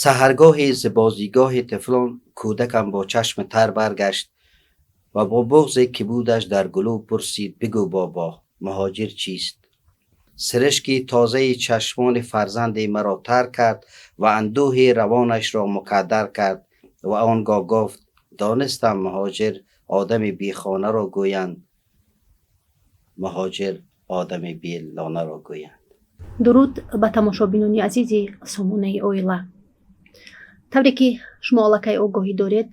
Саҳаргоҳе зи бозигоҳи тифлон кӯдакам бо чашми тар баргашт ва бо буғзе ки будаш дар гулӯ пурсид: «Бигӯ, бобо, муҳоҷир чист?» Сиришки тозаи чашмони фарзанде маро тар кард ва андӯҳи равонашро мукаддар кард ва он гоҳ гуфт: «Донистам, муҳоҷир одами бехонаро гӯянд, муҳоҷир одами белонаро гӯянд». Дуруд ба тамошобинони азизи сомонаи «Оила». Тавре ки шумо аллакай огоҳӣ доред,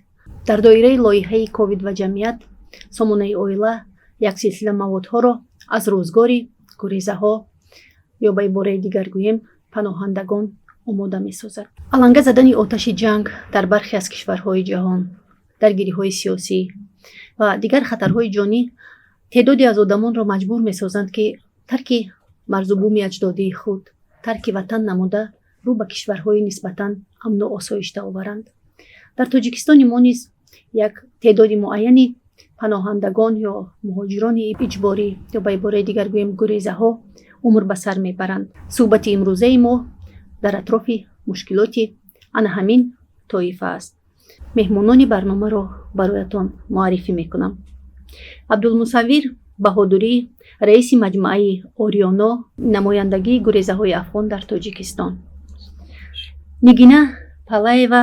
дар доираи лоиҳаи «Ковид ва ҷамъият» сомонаи «Оила» як силсила маводҳоро аз рӯзгори гурезаҳо ё ба ибораи дигар гӯем, паноҳандагон омода месозад. Аланга задани оташи ҷанг дар бархе аз кишварҳои ҷаҳон, даргириҳои сиёсӣ ва дигар хатарҳои ҷонӣ теъдоде аз одамонро маҷбур месозанд, ки тарки марзу буми аҷдодии худ, тарки ватан намуда, рӯ ба кишварҳои нисбатан амну осоишта оваранд. Дар Тоҷикистони мо низ як теъдоди муайяни паноҳандагон ё муҳоҷирони иҷборӣ ё ба ибораи дигар гӯем, гурезаҳо умр ба сар мебаранд. Суҳбати имрӯзаи мо дар атрофи мушкилоти ана ҳамин тоифа аст. Меҳмонони барномаро бароятон муаррифӣ мекунам: Абдулмусаввир Баҳодурӣ, раиси маҷмӯаи «Ориёно», намояндагии гурезаҳои афғон дар Тоҷикистон, Нигина Палаева,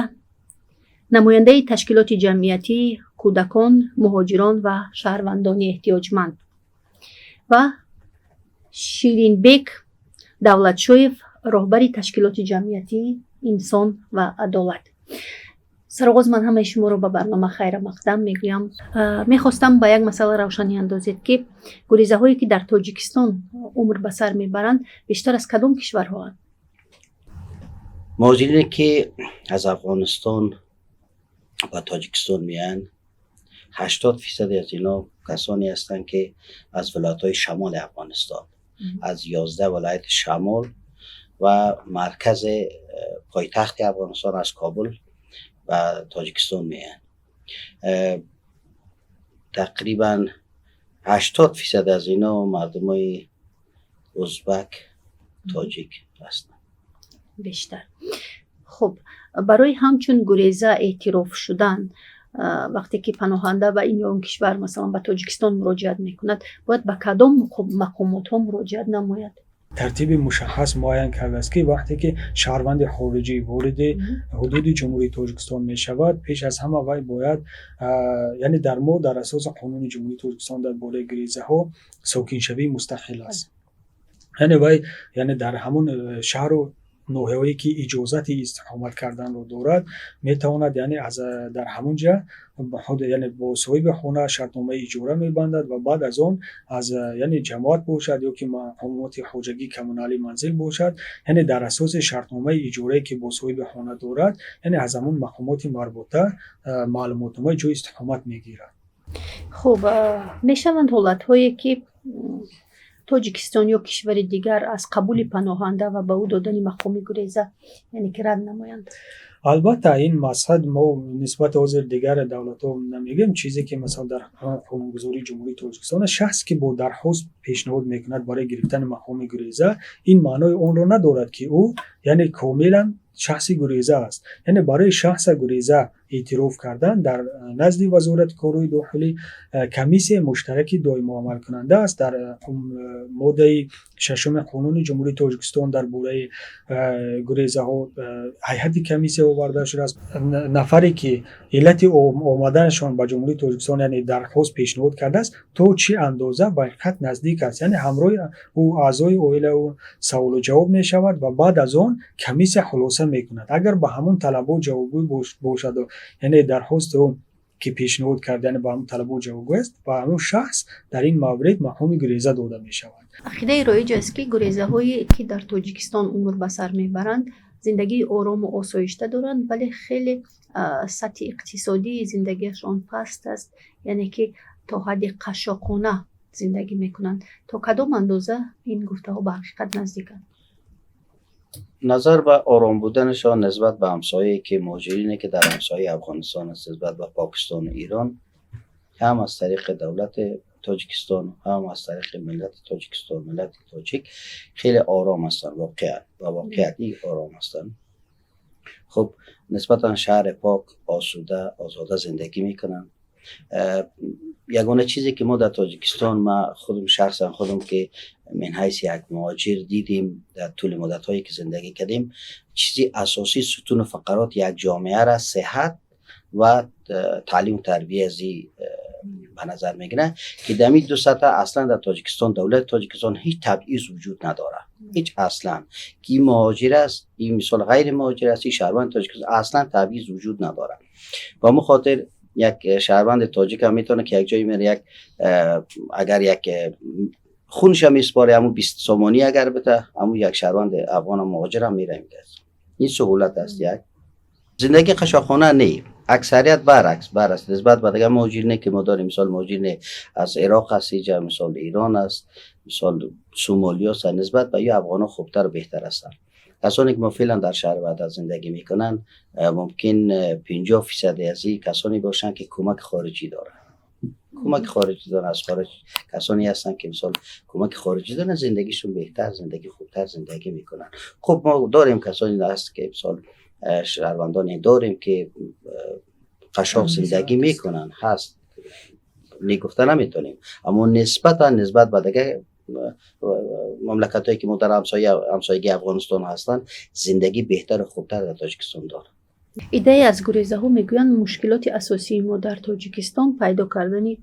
намояндаи ташкилоти ҷамъиятии кӯдакон, муҳоҷирон ва шаҳрвандони эҳтиёҷманд, ва Ширинбек Давлатшоев, роҳбари ташкилоти ҷамъиятии «Инсон ва адолат». Сароғоз ман ҳамаи шуморо ба барнома хайрамақдам мегӯям. Мехостам ба як масъала равшанӣ андозед, ки гурезаҳое, ки дар Тоҷикистон умр ба сар мебаранд, бештар аз кадом кишварҳоанд? Муҳоҷирине, ки аз Афғонистон ба Тоҷикистон меоянд, 80 фисади аз ино касоне ҳастанд, ки аз вилоятҳои шамоли Афғонистон, аз 11 вилояти шамол ва маркази пойтахти Афғонистон, аз Кобул ба Тоҷикистон меоянд. Тақрибан 80 фисад аз ино мардумои узбак, тоҷик ҳастанд. Бештар. Хуб, барои ҳамчун гуреза эътироф шудан, вақте ки паноҳанда ба ин ё он кишвар, масалан, ба Тоҷикистон муроҷиат мекунад, бояд ба кадом мақомотҳо муроҷиат намояд? Тартиби мушаххас муайян кардааст, ки вақте ки шаҳрванди хориҷӣ вориди ҳудуди Ҷумҳурии Тоҷикистон мешавад, пеш аз ҳама вай бояд, яъне дар мо дар асоси Қонуни Ҷумҳурии Тоҷикистон дар бораи гурезаҳо сокиншавии мустақил аст, яъне вай, яъне дар ҳамон шаҳру ноҳияҳое, ки иҷозати истиқомат карданро дорад, метавонад, яъне аз дар ҳамон ҷа, яъне бо соҳиби хона шартномаи иҷора мебандад ва баъд аз он аз, яъне ҷамоат бошад ё ки мақомоти хоҷагии коммуналии манзил бошад, яъне дар асоси шартномаи иҷорае, ки бо соҳиби хона дорад, яъне аз ҳамон мақомоти марбута маълумотномаи ҷои истиқомат мегирад. Хуб, мешаванд ҳолатҳое, ки Тоҷикистон ё кишвари дигар аз қабули паноҳанда ва ба ӯ додани мақоми гуреза, яъне ки рад намоянд? Албатта, ин мақсад мо нисбати ҳозир дигар давлатҳо намегӯем. Чизе ки, масалан, дар қонунгузории Ҷумҳурии Тоҷикистон аст, шахс, ки бо дархост пешниҳод мекунад барои гирифтани мақоми гуреза, ин маънои онро надорад, ки ӯ, яъне комилан шахси гуреза аст. Яъне барои шахса гуреза эътироф кардан дар назди Вазорати корҳои дохилӣ комиссияи муштараки доимоамалкунанда аст. Дар моддаи шашуми Қонуни Ҷумҳурии Тоҷикистон дар бораи гурезаҳо ҳайати комиссия оварда шудааст. Нафаре, ки иллати омаданашон ба Ҷумҳурии Тоҷикистон, яъне дархост пешниҳод кардааст, то чӣ андоза ба ҳақиқат наздик аст, яъне ҳамроҳи ӯ аъзои оила ӯ саволу ҷавоб мешавад ва баъд аз он комиссия хулоса мекунад. Агар ба ҳамон талабот ҷавобгӯй бошаду, яъне дархости ӯ, ки пешниҳод кард, яъне ба ҳамон талабот ҷавобгӯй аст, ба ҳамон шахс дар ин маврид мақоми гуреза дода мешавад. Ақидаи роиҷ аст, ки гурезаҳое, ки дар Тоҷикистон умр ба сар мебаранд, зиндагии орому осоишта доранд, вале хеле сатҳи иқтисодии зиндагиашон паст аст, яъне ки то ҳадди қашшоқона зиндагӣ мекунанд. То кадом андоза ин гуфтаҳо ба ҳақиқат наздиканд? Назар ба ором буданашон нисбат ба ҳамсояе, ки муҳоҷирине, ки дар ҳамсояи Афғонистон аст, нисбат ба Покистону Эрон, ҳам аз тариқи давлати Тоҷикистон, ҳам аз тариқи миллати Тоҷикистон, миллати тоҷик хеле ором ҳастанд, воқеан ба воқеият ором ҳастанд. خب نسبتا شهر پاک، آسوده، آزاده زندگی میکنن. یگانه چیزی که ما در تاجیکستان، ما خودم شخصا خودم که من حیث یک مهاجر دیدیم در طول مدت هایی که زندگی کردیم، چیزی اساسی ستون فقرات یک جامعه را صحت و تعلیم و تربیه ازی به نظر میگیره که در دو سطح اصلا در تاجیکستان، دولت تاجیکستان هیچ تبعیض وجود نداره، هیچ اصلا که این مهاجر است، این مثال غیر مهاجر است، این شهروند تاجیکستان، اصلا تبعیض وجود نداره. با مخاطر یک شهروند تاجیک هم میتونه که یک جایی میره، یک اگر یک خونش هم میسپاره، همون 20 سومانی اگر بده، همون یک شهروند افغان مهاجر هم میره میده. این سهولت است. یک زندگی قشاقخانه نه، اکثریت برعکس نسبت به دیگه مهاجر نه که ما داریم. مثال مهاجر نه از عراق است اینجا، مثال ایران است، مثال سومالیا است، نسبت به یه افغان خوبتر و بهتر هستند. کسانی که ما فعلا در شهر وحدت زندگی میکنن، ممکن 50% از این کسانی باشن که کمک خارجی دارن، کمک خارجی دارن از خارج. کسانی هستن که مثال کمک خارجی دارن، زندگیشون بهتر، زندگی خوبتر زندگی میکنن. خب ما داریم کسانی هست که مثال شهروندانی داریم که قشاق زندگی میکنن، هست، نگفته نمیتونیم، اما نسبتا نسبت به دیگه مملکت هایی که ما در همسایگی افغانستان هستند، زندگی بهتر و خوبتر در تاجیکستان دارن. Иддае аз гурезаҳо мегӯянд, мушкилоти асосии мо дар Тоҷикистон пайдо кардани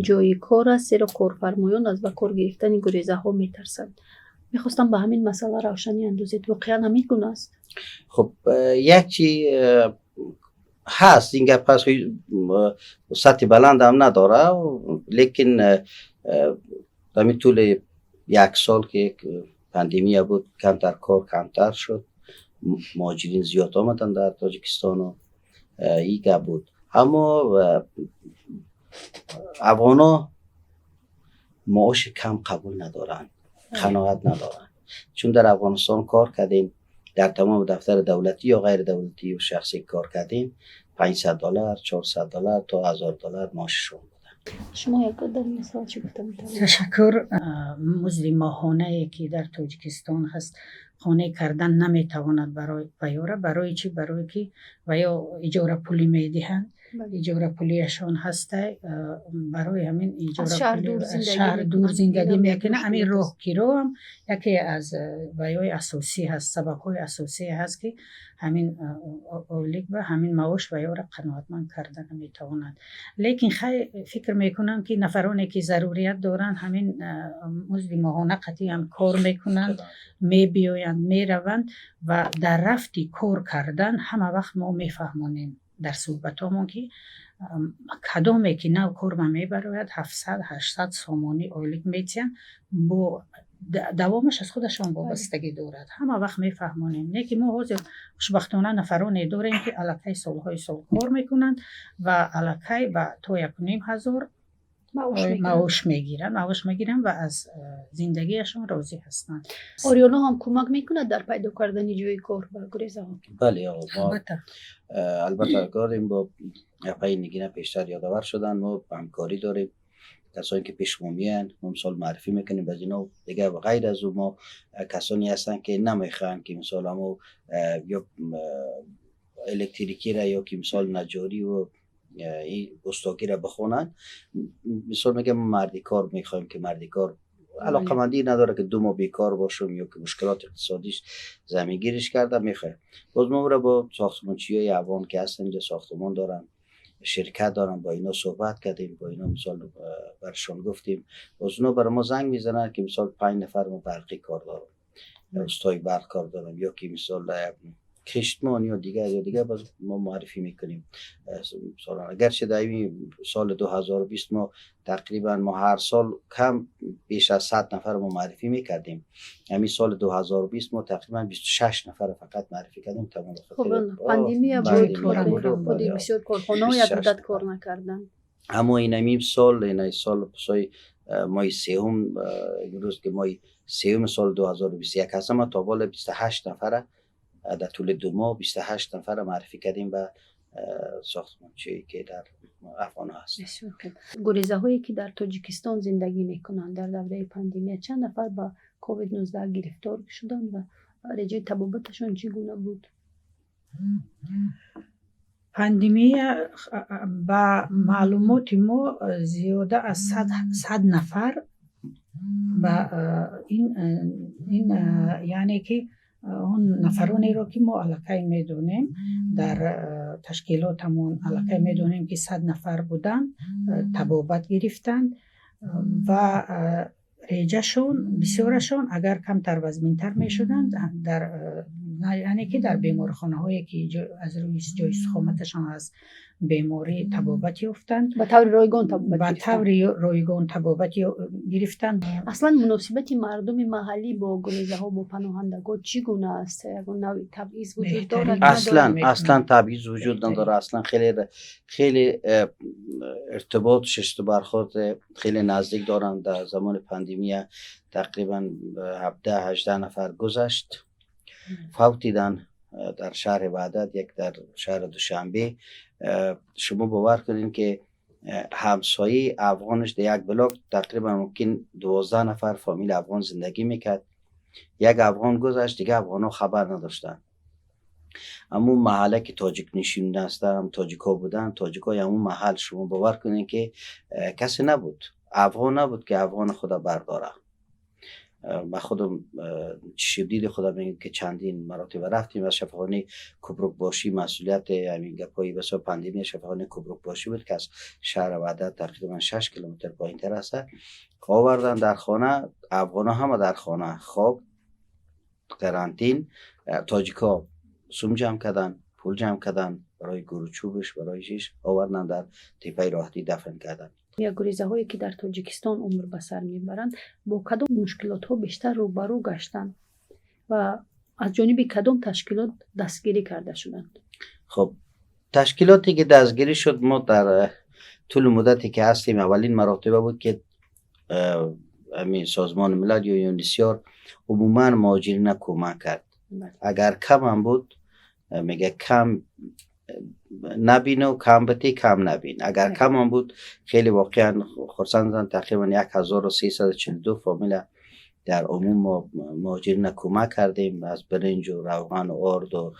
ҷойи кор аст, зеро корфармоён аз ба кор гирифтани гурезаҳо метарсанд. Мехостам ба ҳамин масъала равшанӣ андозед. Воқеан ҳамин гуна аст? خب یک چی هست، این گپ هست، سطح بلند هم نداره، لیکن در طول یک سال که پندمی بود کمتر کار کمتر شد، مهاجرین زیاد آمدن در تاجیکستان و این گپ بود. اما افغانا معاش کم قبول ندارن، قناعت ندارن، چون در افغانستان کار کردیم، در تمام دفتر دولتی یا غیر دولتی و شخصی کار کردیم، 500 دلار، 400 دلار تا 1000 دلار معاششون بودن. Шумо як дар ин масъала чӣ гуфта метавонед? Ташаккур. Музди моҳонае ки дар Тоҷикистон ҳаст, қонеъ кардан наметавонад барои ваёра. Барои чӣ? Барое ки ваё иҷорапулӣ медиҳанд, иҷорапулиашон ҳастай. Барои ҳамин шаҳр дур зиндагӣ мекунад. Ҳамин роҳкироам яке аз ваёи асосӣ ҳаст, сабабҳои асосие ҳаст, ки ҳамин ойлик ба ҳамин маош ваёра қаноатманд карда наметавонад. Лекин хай, фикр мекунам, ки нафароне ки зарурият доранд, ҳамин музди моҳона қатъиан кор мекунанд, мебиёянд, мераванд ва дар рафти кор кардан ҳама вақт мо мефаҳмонем дар суҳбатҳомон, ки кадоме ки нав корма мебарояд, 700, 800 сомонӣ ойлик метиҳанд, бо давомаш аз худашон вобастагӣ дорад. Ҳама вақт мефаҳмонем. Не ки мо ҳозир хушбахтона нафароне дорем, ки аллакай солҳои сол кор мекунанд ва аллакай ба то 1500 маош мегиранд ва аз зиндагиашон розӣ ҳастанд. Ориёно ҳам кӯмак мекунад дар пайдо кардани ҷои кор ба гурезаҳо? Бале, албатта дорем. Бо апаи Нигина пештар ёдовар шуданд, мо ҳамкорӣ дорем. Касоне ки пеш мо меянд, мо мисол муаррифӣ мекунем ба ино. Дига ғайр аз ӯ мо касоне ҳастанд, ки намехоҳанд, ки мисол ҳамо ё электрикиро ё ки мисол наҷорӣ ва ин устогиро бихонанд. Мисол мегӯям, мардикор мехоҳем, ки мардикор алоқамандӣ надоре, ки 2 моҳ бекор бошум ё ки мушкилот иқтисодиш замингириш карда мехоҳем. Боз мо ӯро бо сохтмончиҳои афғон, ки ҳастан инҷа, сохтмон доранд, ширкат доранд, бо اینا صحبت کردیم، با اینا مثال برشان گفتیم. باز اونا برای ما زنگ میزنن که مثال پنج نفر ما برقی کار دارم، استای برق کار دارم، یا که مثال کشتمان یا دیگر یا دیگر، باز ما معرفی میکنیم. مثلا اگرچه در این سال 2020 ما تقریبا ما هر سال کم بیش از 100 نفر ما معرفی میکردیم، همین سال 2020 ما تقریبا 26 نفر فقط معرفی کردیم تمام. خب пандемия буд, худи бисёр корхонаҳо як муддат кор накарданд. اما این همین سال، این سال پسای ماه سوم، امروز که ماه سوم سال 2021 هستم، ما تا بالا 28 نفر در طول 2 ماه 28 نفر معرفی کردیم به ساختمانچی که در افغان هست. Бисёр хуб. Гурезаҳое, ки дар Тоҷикистон зиндагӣ мекунанд, дар давраи пандемия чанд нафар ба COVID-19 гирифтор шуданд ва реҷаи табобаташон чӣ гуна буд? Пандемия, ба маълумоти мо, зиёда аз 100 нафар ба ин, яъне ки он нафаронеро, ки мо аллакай медонем, дар ташкилотамон аллакай медонем, ки 100 нафар буданд, табобат гирифтанд ва реҷашон, бисёрашон агар камтар вазминтар мешуданд, дар, яъне ки дар беморхонаҳое, ки аз рӯи ҷои истиқоматашон аз беморӣ табобат ёфтанд. Ба таври ройгон табобат Ба таври ройгон табобат гирифтанд. Аслан муносибати мардуми маҳаллӣ бо гурезаҳо, бо паноҳандагон чӣ гуна аст? Ягон навъи табъиз вуҷуд дорад? Аслан табъиз вуҷуд надорад. Аслан хеле хеле иртибот, шишту бархӯрд хеле наздик доранд. Дар замони пандемия тақрибан 17-18 нафар гузашт, фавтидан дар шаҳри Ваҳдат, як дар шаҳри Душанбе. Шумо бовар кунед, ки ҳамсояи афғонаш дар як блок тақрибан мумкин 12 нафар фамили афғон зиндагӣ мекард. Як афғон гузашт, дигар афғонҳо хабар надоштанд. Ҳамун маҳалла, ки тоҷикнишин ҳастам, тоҷикҳо буданд, тоҷикҳои ҳамун маҳал, шумо бовар кунед, ки касе набуд, афғон набуд, ки афғони худа бардора. Ба худам чишибдиди худам мегӯям, ки чандин маротиба рафтем аз шафохонаи Кубрукбошӣ. Масъулияти ҳамин гапҳои басо пандемия шафохонаи Кубрукбошӣ буд, ки аз шаҳри Ваҳдат тақрибан 6 километр поинтар аст. Овардан дар хона, афғонҳо ҳама дар хона хоб, карантин. Тоҷикҳо сум ҷамъ карданд, пул ҷамъ карданд, барои гӯручӯбш, барои чиш овардан, дар Теппаи Роҳатӣ дафн карданд. Я гурезаҳое, ки дар Тоҷикистон умр ба сар мебаранд, бо кадом мушкилотҳо бештар рӯбарӯ гаштанд ва аз ҷониби кадом ташкилот дастгирӣ карда шуданд? Хуб, ташкилоте, ки дастгирӣ шуд, мо дар тӯли муддате, ки ҳастем, аввалин маротиба буд, ки ҳамин Созмони Милал ё ЮНХСР умуман муҳоҷирина кӯмак кард. Агар камам буд, мега, кам набину, кам бити, кам набин. Агар камам буд, хеле воқеан хурсандам. Тақрибан 1342 фамила дар умум мо муҳоҷирина кӯмак кардем аз биринҷу равғану орду,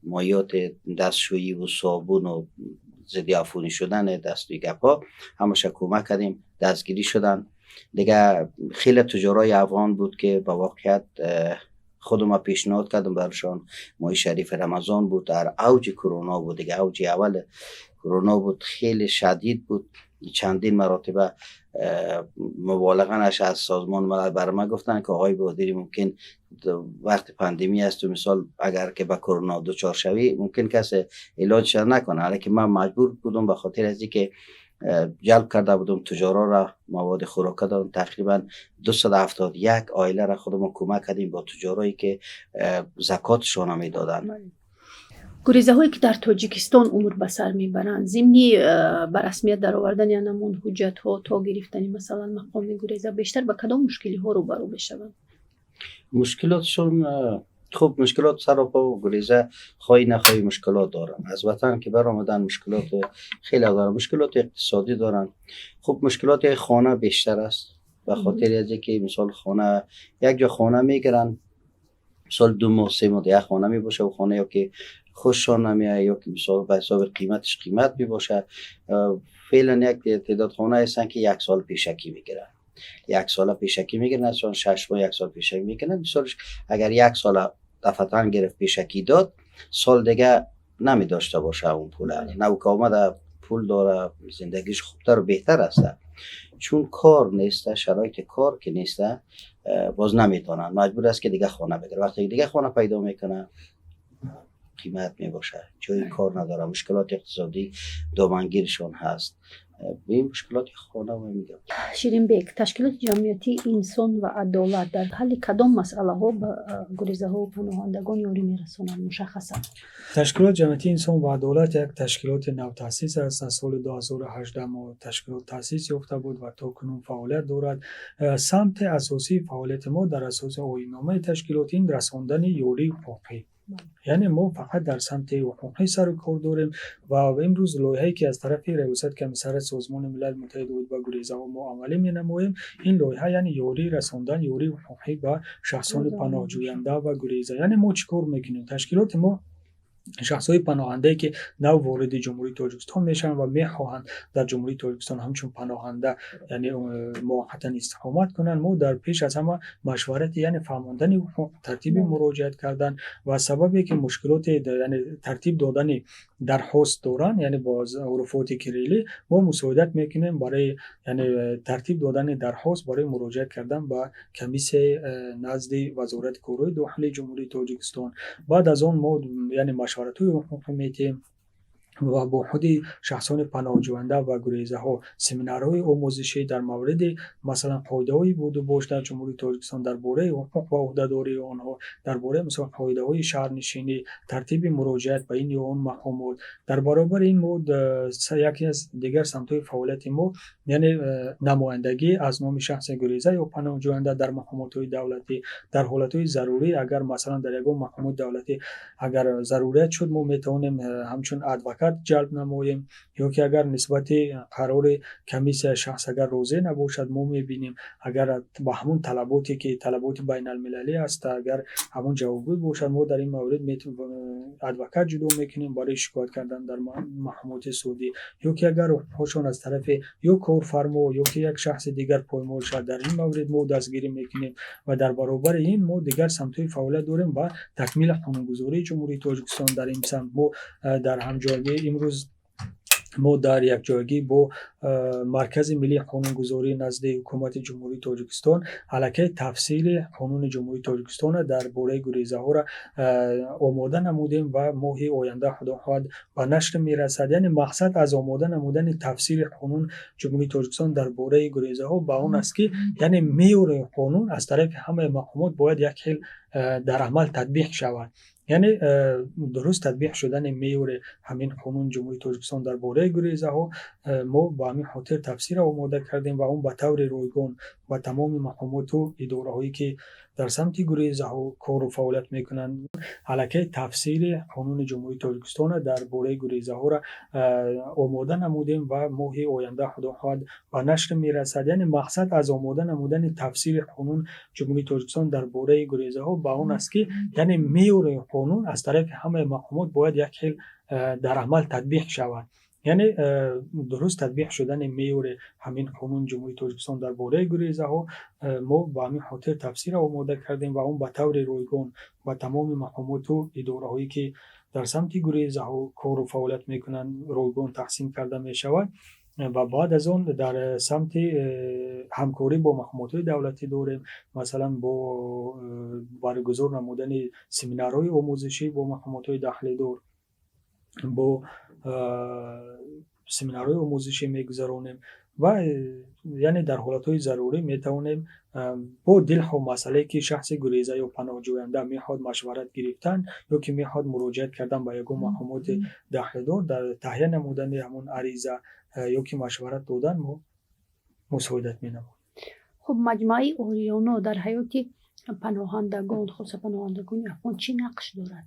моеоти дастшӯиву собуну зидди афунӣ шудани дасту гапҳо, ҳамаша кӯмак кардем, дастгирӣ шуданд. Дига хеле туҷорои афғон буд, ки ба воқеият худума пешниҳод кардам барашон. Моҳи шарифи Рамазон буд, дар авҷи куруно буд, дига авҷи аввали куруно буд, хеле шадид буд. Чандин маротиба муболиға аз Созмон Милал бар ма гуфтанд, ки оғои Бодири, мумкин вақти пандемия аст, мисол, агар ки ба куруно дучор шавӣ, мумкин касе илоҷша накунад. Лекин ман маҷбур будам, ба хотир аз инки ҷалб карда будам туҷорора, маводи хӯрока додам. Тақрибан 271 оила ра худамон кӯмак кардем бо туҷорое, ки закотшона медоданд. Гурезаҳое, ки дар Тоҷикистон умр ба сар мебаранд, зимни ба расмият даровардани анамун ҳуҷҷатҳо то гирифтани, масалан, мақоми гуреза, бештар ба кадом мушкилиҳо рӯбарӯ мешаванд? Мушкилотшон, хуб, мушкилот саропо гуреза хоҳӣ нахоҳӣ мушкилот доранд. Аз ватан ки баромадан, мушкилот хеле доранд, мушкилоти иқтисодӣ доранд. Хуб, мушкилоти хона бештар аст, ба хотири аз ки мисол хона, як ҷо хона мегиранд, мисол, 2 моҳ, 3 моҳ як хона мебошад. Хона ё ки хушшон намеяд, ё ки мисол ба ҳисоби қиматаш қимат мебошад. Феълан як теъдод хона ҳастанд, ки як сол пешакӣ мегиранд, як сола пешакӣ мегиранд, чун 6 моҳ, як сол пешакӣ мекунанд. Мисол, агар як сола дафъатан гирифт, пешакӣ дод, сол дига намедошта боша он пула. Нав ки омада, пул дора, зиндагиш хубтару беҳтар аст. Чун кор неста, шароити кор ки неста, боз наметавонанд, маҷбур аст, ки дига хона бигирад. Вақте ки дига хона пайдо мекунад, қимат мебошад, ҷои кор надорад, мушкилоти иқтисодӣ домангиршон ҳаст. Ин мушкилоти хона мегӯям. Ширинбек, ташкилоти ҷамъиятии «Инсон ва адолат» дар ҳалли кадом масъалаҳо ба гурезаҳову паноҳандагон ёрӣ мерасонад мушаххасан? Ташкилоти ҷамъиятии «Инсон ва адолат» як ташкилоти навтаъсис аст. Аз соли 2018 мо ташкилот таъсис ёфта буд ва то кунун фаъолият дорад. Самти асосии фаъолияти мо дар асоси оинномаи ташкилот ин расондани ёрии ҳуқуқӣ, яъне мо фақат дар самти ҳуқуқӣ сару кор дорем. Ва имрӯз лоиҳае, ки аз тарафи Раёсати Комиссариати Созмони Милали Муттаҳид оид ба гурезаҳо мо амалӣ менамоем, ин лоиҳа, яъне ёрӣ расондан, ёрии ҳуқуқӣ ба шахсони паноҳҷӯянда ва гуреза. Яъне мо чӣ кор мекунем? Ташкилоти мо Шахсҳои паноҳандае, ки нав вориди Ҷумҳурии Тоҷикистон мешаванд ва мехоҳанд дар Ҷумҳурии Тоҷикистон ҳамчун паноҳанда, яъне муваққатан истиқомат кунанд, мо дар пеш аз ҳама машварати, яъне фаҳмондани ҳуқуқ, тартиби муроҷиат кардан ва сабабе ки мушкилоти, яъне тартиб додани дархост доранд, яъне бо ҳуруфоти кириллӣ мо мусоидат мекунем барои, яъне тартиб додани дархост барои муроҷиат кардан ба комиссияи назди Вазорати корҳои дохилии Ҷумҳурии Тоҷикистон. Баъд аз он мо, яъне машваратҳои ҳуқуқӣ метиҳем ва бо худи шахсони паноҳҷӯянда ва гурезаҳо семинарҳои омӯзишӣ дар мавриди, масалан, қоидаҳои будубош дар Ҷумҳурии Тоҷикистон, дар бораи ҳуқуқ ва ӯҳдадории онҳо, дар бораи, мисол, қоидаҳои шаҳрнишинӣ, тартиби муроҷиат ба ин ё он мақомот. Дар баробари ин мо яке аз дигар самтҳои фаъолияти мо, яъне намояндагӣ аз номи шахси гуреза ё паноҳҷӯянда дар мақомотҳои давлатӣ. Дар ҳолатҳои зарурӣ, агар, масалан, дар ягон мақомоти давлатӣ агар зарурият шуд, мо метавонем ҳамчун адвокат ҷалб намоем, ё ки агар нисбати қарори комиссия шахс агар розӣ набошад, мо мебинем, агар ба ҳамун талаботе ки талаботи байналмилалӣ аст, агар ҳамун ҷавобгӯй бошад, мо дар ин маврид адвокат ҷудо мекунем барои шикоят кардан дар мақомоти судӣ, ё ки агар ҳуқуқҳошон аз тарафи ё корфармо, ё ки як шахси дигар поймол шавад, дар ин маврид мо дастгирӣ мекунем. Ва дар баробари ин мо дигар самтҳои фаъолият дорем ба такмили қонунгузории Ҷумҳурии Тоҷикистон. Дар ин самт мо дар ҳамҷойгӣ имрӯз мо дар якҷоягӣ бо Маркази миллии қонунгузорӣ назди Ҳукумати Ҷумҳурии Тоҷикистон аллакай тафсири қонуни Ҷумҳурии Тоҷикистонро дар бораи гурезаҳоро омода намудем ва моҳи оянда, худо хоҳад, ба нашр мерасад. Яъне мақсад аз омода намудани тафсири қонун Ҷумҳурии Тоҷикистон дар бораи гурезаҳо ба он аст, ки яъне меъёри қонун аз тарафи ҳамаи мақомот бояд як хел дар амал татбиқ шавад. Яъне дуруст татбиқ шудани меъёри ҳамин қонуни Ҷумҳурии Тоҷикистон дар бораи гурезаҳо, мо ба ҳамин хотир тафсирро омода кардем ва он ба таври ройгон ба тамоми мақомоту идораҳое, ки дар самти гурезаҳо кору фаъолият мекунанд. Аллакай тафсири қонуни Ҷумҳурии Тоҷикистонро дар бораи гурезаҳоро омода намудем ва моҳи оянда, худо хоҳад, ба нашр мерасад. Яъне мақсад аз омода намудани тафсири қонун Ҷумҳурии Тоҷикистон дар бораи гурезаҳо ба он аст, ки яъне меъёри қонун аз тарафи ҳамаи мақомот бояд як хел дар амал татбиқ шавад. Яъне дуруст татбиқ шудани меъёри ҳамин қонуни Ҷумҳурии Тоҷикистон дар бораи гурезаҳо, мо ба ҳамин хотир тафсирро омода кардем ва он ба таври ройгон ба тамоми мақомоту идораҳое, ки дар самти гурезаҳо кору фаъолият мекунанд, ройгон тақсим карда мешавад. Ва баъд аз он дар самти ҳамкорӣ бо мақомотҳои давлатӣ дорем, масалан, бо баргузор намудани семинарҳои омӯзишӣ бо мақомотҳои дахлидор, бо семинарҳои омӯзишӣ мегузаронем ва яъне дар ҳолатҳои зарурӣ метавонем бо дилхоҳ масъалае, ки шахси гуреза ё паноҳҷӯянда мехоҳад машварат гирифтан ё ки мехоҳад муроҷиат кардан ба ягон мақомоти дахлдор, дар таҳия намудани ҳамон ариза ё ки машварат додан мо мусоидат менамоем. Хуб, маҷмӯаи Ориёно дар ҳаёти паноҳандагон, хоса паноҳандагони афғон, чӣ нақш дорад?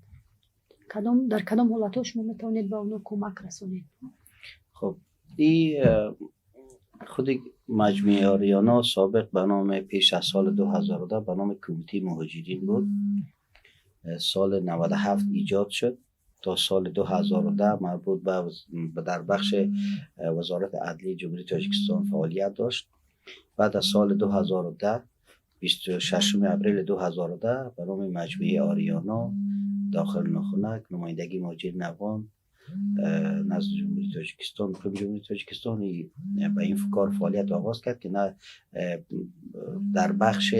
Кадом, дар кадом ҳолатҳо шумо метавонед ба онҳо кӯмак расонед? Хуб, и худи маҷмӯаи Ориёно собиқ ба номи, пеш аз соли 2010 ба номи Кумитаи муҳоҷирин буд. Соли 97 ایجاد شد، تا سال 2010 مربوط به در بخش وزارت عدلی جمهوری تاجیکستان فعالیت داشت. بعد از سال 2010، 26 اپریل 2010، به نام مجموعه آریانا داخل ناخونک نمایندگی مهاجرین افغان نزد جمهوری تاجیکستان، مقیم جمهوری تاجیکستان، به این کار فعالیت آغاز کرد که نه در بخش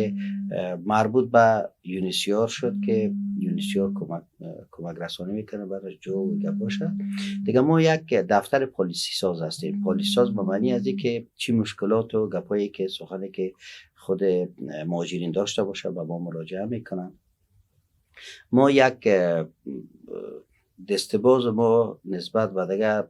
مربوط به UNHCR شد که UNHCR کمک رسانی میکنه برای جو و گپ باشه. دیگه ما یک دفتر policy ساز هستیم. policy ساز به معنی از که چی مشکلات و گپایی که سخنی که خود مهاجرین داشته باشه، به ما مراجعه میکنن. ما یک دستباز ما نسبت به دیگه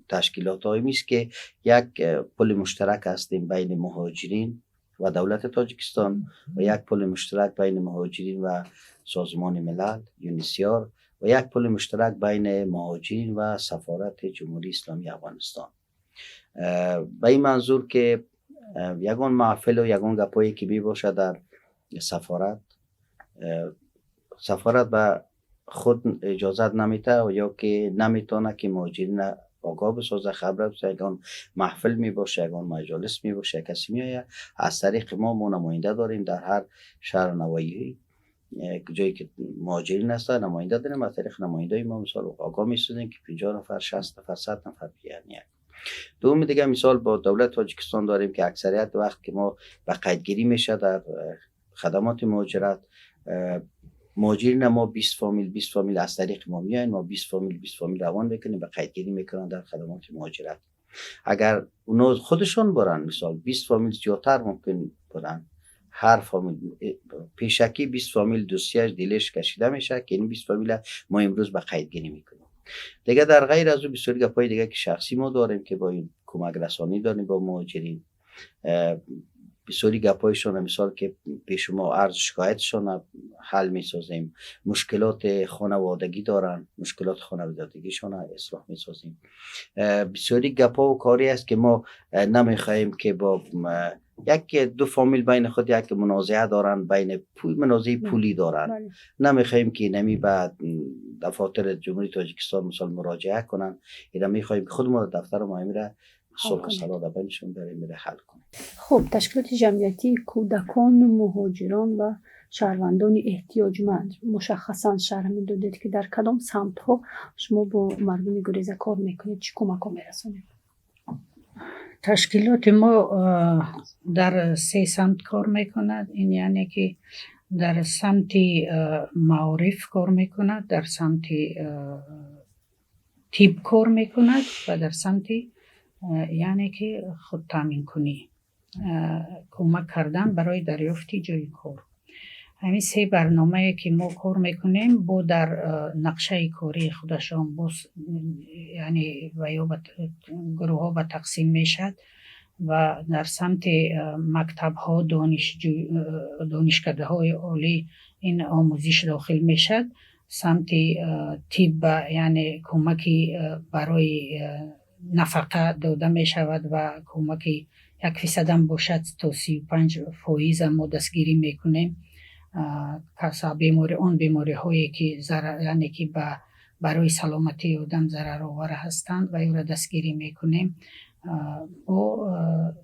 تشکیلات های میست که یک پل مشترک هستیم بین مهاجرین و دولت تاجیکستان و یک پل مشترک بین مهاجرین و سازمان ملل، UNHCR، و یک پل مشترک بین مهاجرین و سفارت جمهوری اسلامی افغانستان، به این منظور که یگان محفل و یگان گپایی که می باشد در سفارت، سفارت به خود اجازت نمیده و یا که نمیتونه که مهاجرین آگاه بسازه، خبر بسازه. یگان محفل می باشه، یگان مجالس می باشه، کسی میآید از طریق ما نماینده داریم در هر شهر نواحی جایی که مهاجرین هستن نماینده داریم. از طریق نماینده ما مثال آگاه میسازیم که 50 نفر، 60 نفر، 100 نفر بیان. یک دوم دیگه مثال با دولت تاجیکستان داریم که اکثریت وقت که ما به قیدگیری میشه در خدمات مهاجرت، مهاجرین ما 20 فامیل 20 فامیل از طریق ما میاین، ما 20 فامیل 20 فامیل روان میکنیم، به قیدگیری میکنن در خدمات مهاجرت. اگر اونا خودشون برن، مثال 20 فامیل زیادتر ممکن برن، هر فامیل پیشکی 20 فامیل دوسیهش دیلش کشیده میشه که این 20 فامیل ما امروز به قیدگیری میکنیم. دیگه در غیر از او بسیار گپای دیگه که شخصی ما داریم که با این کمک رسانی داریم با مهاجرین، بسیاری گپایشان مثال که پیش ما عرض شکایتشان حل میسازیم، مشکلات خانوادگی دارن، مشکلات خانوادگیشان اصلاح میسازیم. بسیاری گپا و کاری است که ما نمیخواهیم که با یک دو فامیل بین خود یک منازعه دارن، بین پول منازعه پولی دارن، نمیخواهیم که نمی به دفاتر جمهوری تاجیکستان مثال مراجعه کنن. اینا میخواهیم که خود ما دفتر ما میره صلح و صلاح بینشون بریم میره حل کنیم. خب تشکیلات جمعیتی کودکان، مهاجران و شهروندان احتیاجمند مشخصا شرح میدادید که در کدام سمت ها شما با مردم گریزه کار میکنید، چی کمک ها میرسانید؟ تشکیلات ما در سه سمت کار میکند. این یعنی که در سمت معارف کار میکند، در سمت طب کار میکند و در سمت یعنی که خود تامین کنی، کمک کردن برای دریافت جای کار. همین سه برنامه که ما کار میکنیم با در نقشه کاری خودشان باز یعنی و یا گروه ها به تقسیم میشد و در سمت مکتب ها، دانشکده های عالی این آموزش داخل میشد. سمت طب یعنی کمکی برای نفقه داده می شود و کمک 1% هم باشد تا 35% ما دستگیری میکنیم. کسا بیماری آن بیماری هایی که ضرر یعنی که برای سلامتی آدم ضرر آور هستند و او را دستگیری میکنیم. با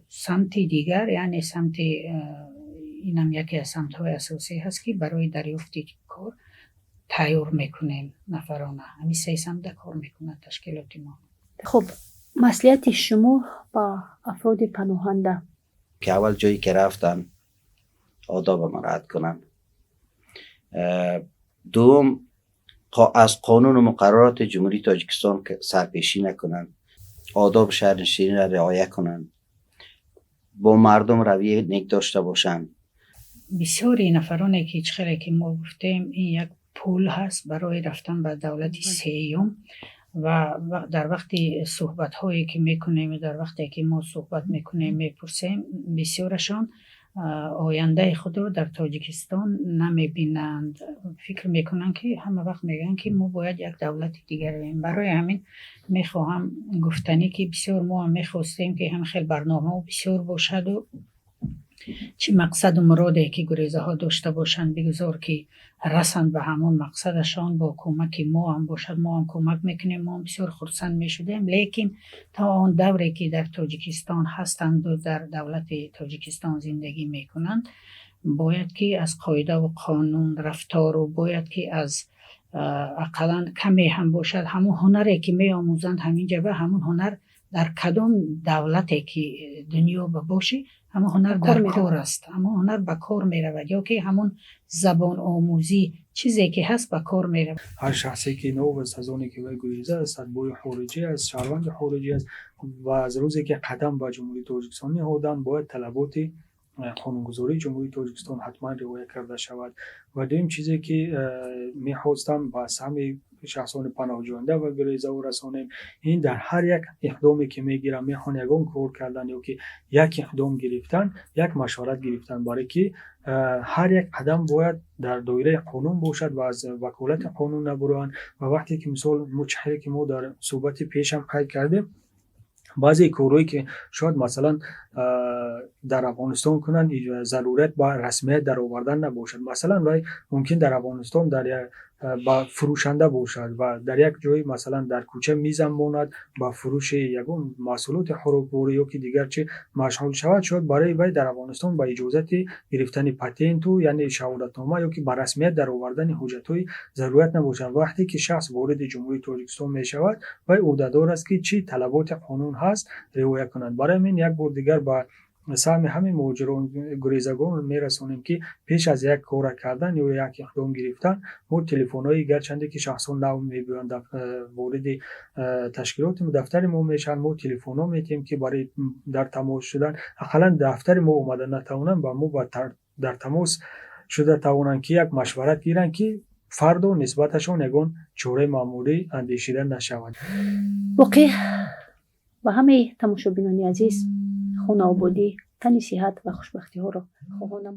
سمت دیگر یعنی سمت اینم یکی از سمت های اساسی هست که برای دریافت کار تیار میکنیم نفرانه. همین سه سمت کار میکنه تشکیلات ما. خب маслиҳати шумо ба афроди паноҳанда؟ که اول جایی که رفتن آداب مراعات کنن، دوم از قانون و مقررات جمهوری تاجیکستان سرپیشی نکنن، آداب شهرنشینی را رعایت کنن، با مردم رویه نیک داشته باشن. بسیاری نفرانی که چخیره که ما گفتیم این یک پول هست برای رفتن به دولت سیوم و در وقتی صحبت هایی که میکنیم، در وقتی که ما صحبت میکنیم میپرسیم، بسیارشان آینده خود رو در تاجیکستان نمیبینند. فکر میکنن که همه وقت میگن که ما باید یک دولت دیگر بیم. برای همین میخواهم گفتنی که بسیار ما هم میخواستیم که هم خیلی برنامه بسیار باشد و چی مقصد و مرادی که گریزه ها داشته باشند بگذار که رسند به همون مقصدشان، با کمک ما هم باشد، ما هم کمک میکنیم، ما هم بسیار خرسند میشدیم. لیکن تا آن دوره که در تاجیکستان هستند و در دولت تاجیکستان زندگی میکنند، باید که از قاعده و قانون رفتار و باید که از اقلا کمی هم باشد همون هنری که می آموزند همینجا به همون هنر در کدام دولتی که دنیا باشی همون هنر در کار است، همون هنر به کار می رود، یا که همون زبان آموزی چیزی که هست به کار می رود. هر شخصی که نو است از اونی که وی گریزه است، اتباع خارجی است، شهروند خارجی است و از روزی که قدم به جمهوری تاجیکستان نهادند باید طلبات قانونگذاری جمهوری تاجیکستان حتما رعایت کرده شود. و دوم چیزی که میخواستم به سهم شخصان پناهجوینده و گریزه و رسانیم، این در هر یک اقدامی که میگیرن میخوان یگان کار کردن یا که یک اقدام گرفتن، یک مشورت گرفتن، برای که هر یک قدم باید در دایره قانون باشد و از وکالت قانون نبرند. و وقتی که مثال مچهره که ما در صحبت پیشم قید کردیم، بعضی کارهایی که شاید مثلا در افغانستان کنند ضرورت با رسمیت در آوردن نباشد. مثلا وای ممکن در افغانستان در Ба фурӯшанда бошад ва дар як ҷое, масалан, дар кӯча мизам монад, ба фурӯши ягон маҳсулоти хӯрокворӣ ё ки дигар чи машғул шавад, шояд барои вай дар Афғонистон ба иҷозати гирифтани патенту, яъне шаҳодатнома ё ки ба расмият даровардани ҳуҷҷатҳои зарурат набошад. Вақте ки шахс вориди Ҷумҳурии Тоҷикистон мешавад, вай ӯҳдадор аст, ки чӣ талаботи қонун ҳаст, риоя кунад. Барои ҳамин як бор дигар ба саҳми ҳамин муҳоҷирон, гурезагон мерасонем, ки пеш аз як кора кардан ё як иқдом гирифтан мо телефонҳои, гарчанде ки шахсон нав мебиёянд, вориди ташкилоти дафтари мо мешаванд, мо телефонҳо метиҳем, ки барои дар тамос шудан, ақаллан дафтари мо омада натавонанд, ба мо дар тамос шуда тавонанд, ки як машварат гиранд, ки фардо нисбаташон ягон чораи маъмурӣ андешида нашавад. Боқӣ ба ҳамаи тамошобинони азиз хонаободӣ, тани сиҳат ва хушбахтиҳоро хоҳонам.